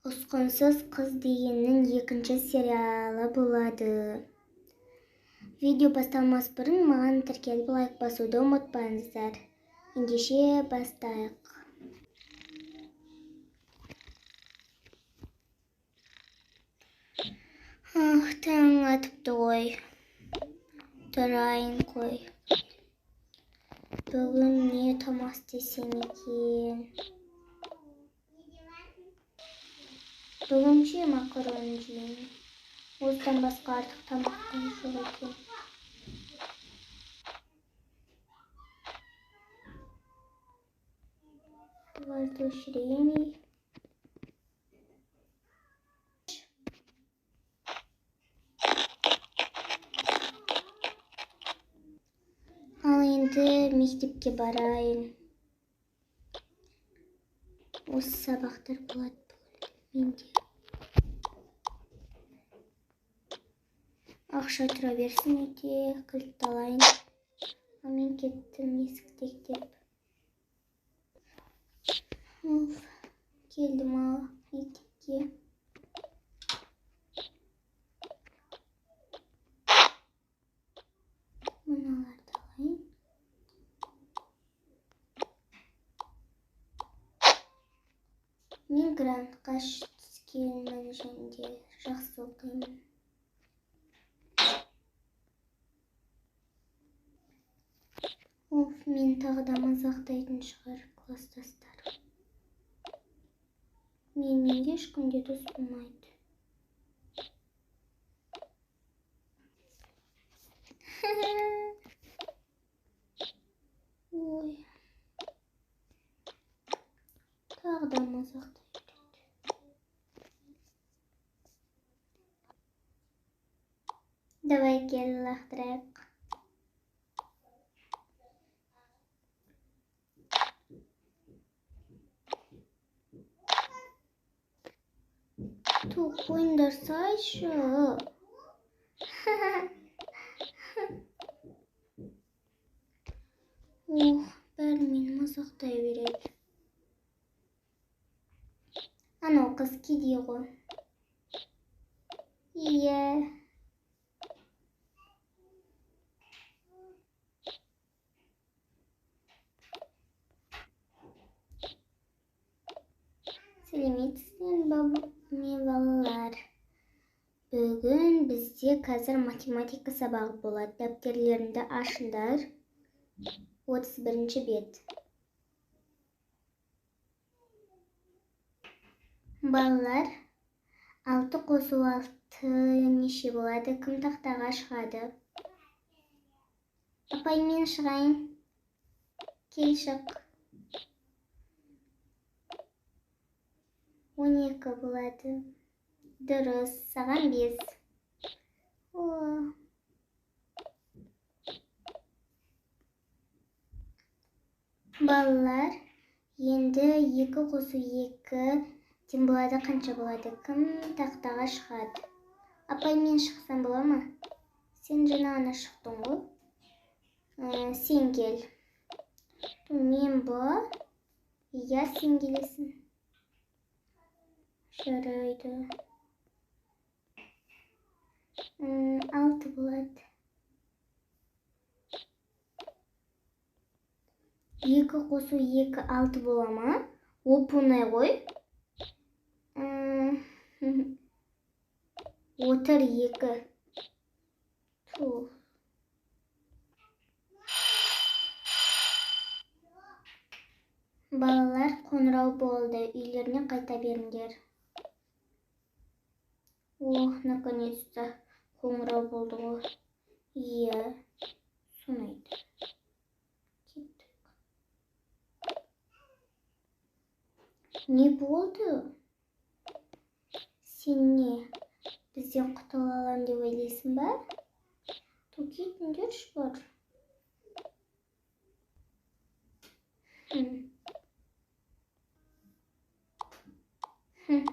Ұсқынсыз қыз дегеннің екінші сериалы болады. Видео басталмас бұрын маған тіркеліп лайк басуды ұмытпаңыздар. Ендеше бастайық. Ах, таң атыпты ғой. Тұрайын қой. Бүгін не тамақ істесем екен? Бүгінше макарон жеймін. Осыдан басқа артық тамақтан жоқ екен. Газды өшірейін. Ал енді мектепке барайын. Осы сабақтар болады бүгін менде. Ақша тұра берсін үйде, кілтті алайын. Ал мен кеттім есік тектеп. Оф, келдім ал мектепке. Мыналарды алайын. Мен грантқа түскенмін және де жақсы оқимын. Оф, мен тағы да мазақтайтын шығар класстастарым. Менімен ешкім де дос болмайды. Ой. Тағы да мазақтай береді. Давай кел лақтырайық. Ту, қойыңдарсайшы. Ох, бәрі мені мазақтай береді. Анау қыз кедей ғой. Иә. Сәлеметсіздер ме балалар? Бүгін бізде қазір математика сабағы болады. Дәптерлеріңді ашыңдар. 31-ші бет. Балалар, 6 қосу 6 неше болады? Кім тақтаға шығады? Апай, мен шығайын. Кел шық. 12 болады. Дұрыс, саған 5. О. Балалар, енді 2 қосу 2 тең болады, қанша болады? Кім тақтаға шығады? Апай, мен шықсам бола ма? Сен жаңа ғана шықтың ғой. Сен кел. Мен ба? Иә, сен келесің. Жарайды. 6 болады. 2 қосу 2 6 бола ма? Оп оңай ғой. Отыр 2. Ту. Балалар, қоңырау болды. Үйлеріне қайта беріңдер. Ох, наконец-то қоңырау болды ғой. Иә, соны айт. Кеттік. Не болды? Сен не? Бізден құтыла алам деп ойлайсың ба? Ту, кетіңдерші бар.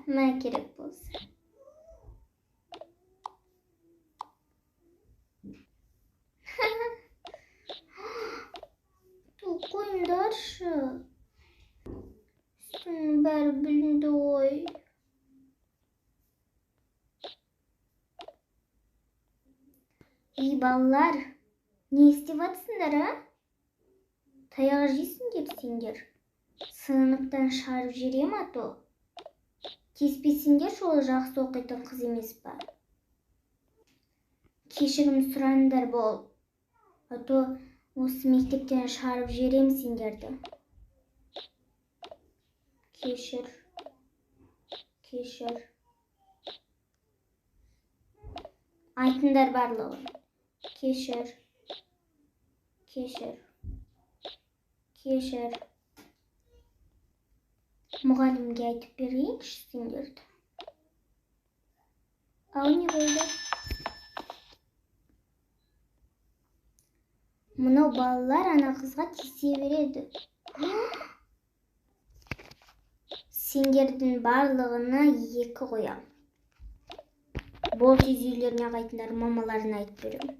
Мә керек болса. Ту, қойыңдаршы. Үстімнің бәрі бүлінді ғой. Ей, балалар, не істеп жатсыңдар, а? Таяқ жейсіңдер сендер. Сыныптан шығарып жібере ма то? Тиіспесеңдерші, ол жақсы оқитын қыз емес па? Кешірім сұраңдар бол. А то осы мектептен шығарып жіберем сендерді. Кешір. Кешір. Айтыңдар барлығын. Кешір. Кешір. Кешір. Мұғалімге айтып берейінші сендерді. Ал не болды? Мынау балалар ана қызға тиісе береді. Сендердің барлығына 2 қоям. Бол тез үйлеріне қайтыңдар, мамаларына айтып беремін.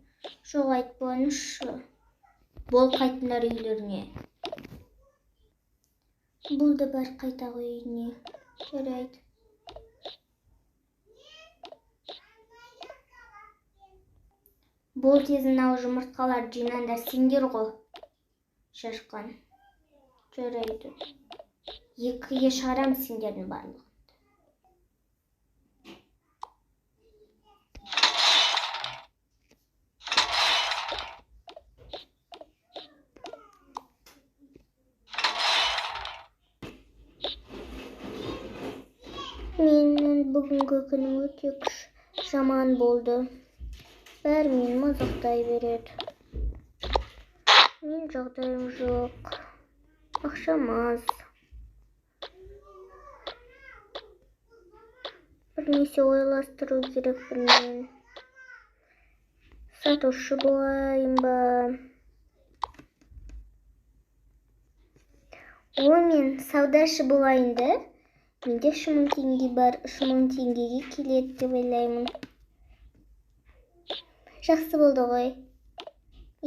Жоқ, айтпаңызшы. Бол қайтыңдар үйлеріне. Бұл да бар қайта ғой үйіне. Жарайды. Бол тез мынау жұмыртқаларды жинаңдар, сендер ғой шашқан. Жарайды. 2-ге шығарам сендердің барлығын. Менің бүгінгі күнім өте жаман болды. Бәрі мені мазақтай береді. Мен жағдайым жоқ. Ақшам аз. Бірнәрсе ойластыру керекпін мен. Сатушы болайын ба? О, мен саудашы болайын да? Менде 3000 теңге бар, 3000 теңгеге келеді деп ойлаймын. Жақсы болды ғой.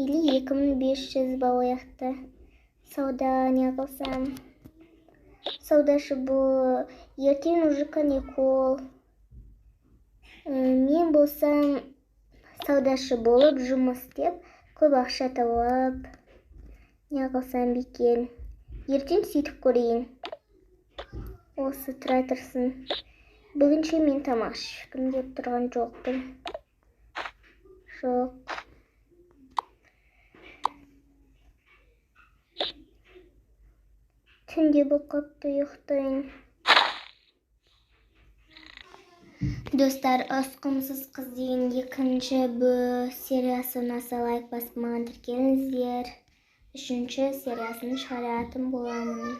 Или 2500 ба ояқта. Сауда не қылсам. Саудашы бұл. Ертең уже каникул. Мен болсам саудашы болып жұмыс істеп, көп ақша тауып, не қылсам екен. Ертең сөйтіп көрейін. Осы тұра тұрсын. Бүгінше мен тамақ ішкім келіп тұрған жоқпын. Жоқ. Түнде бұл қапты ұйықтайын. Достар, Ұсқынсыз қыз деген екінші сериясы ұнаса лайк басып маған тіркеліңіздер. 3-ші сериясын шығаратын боламын.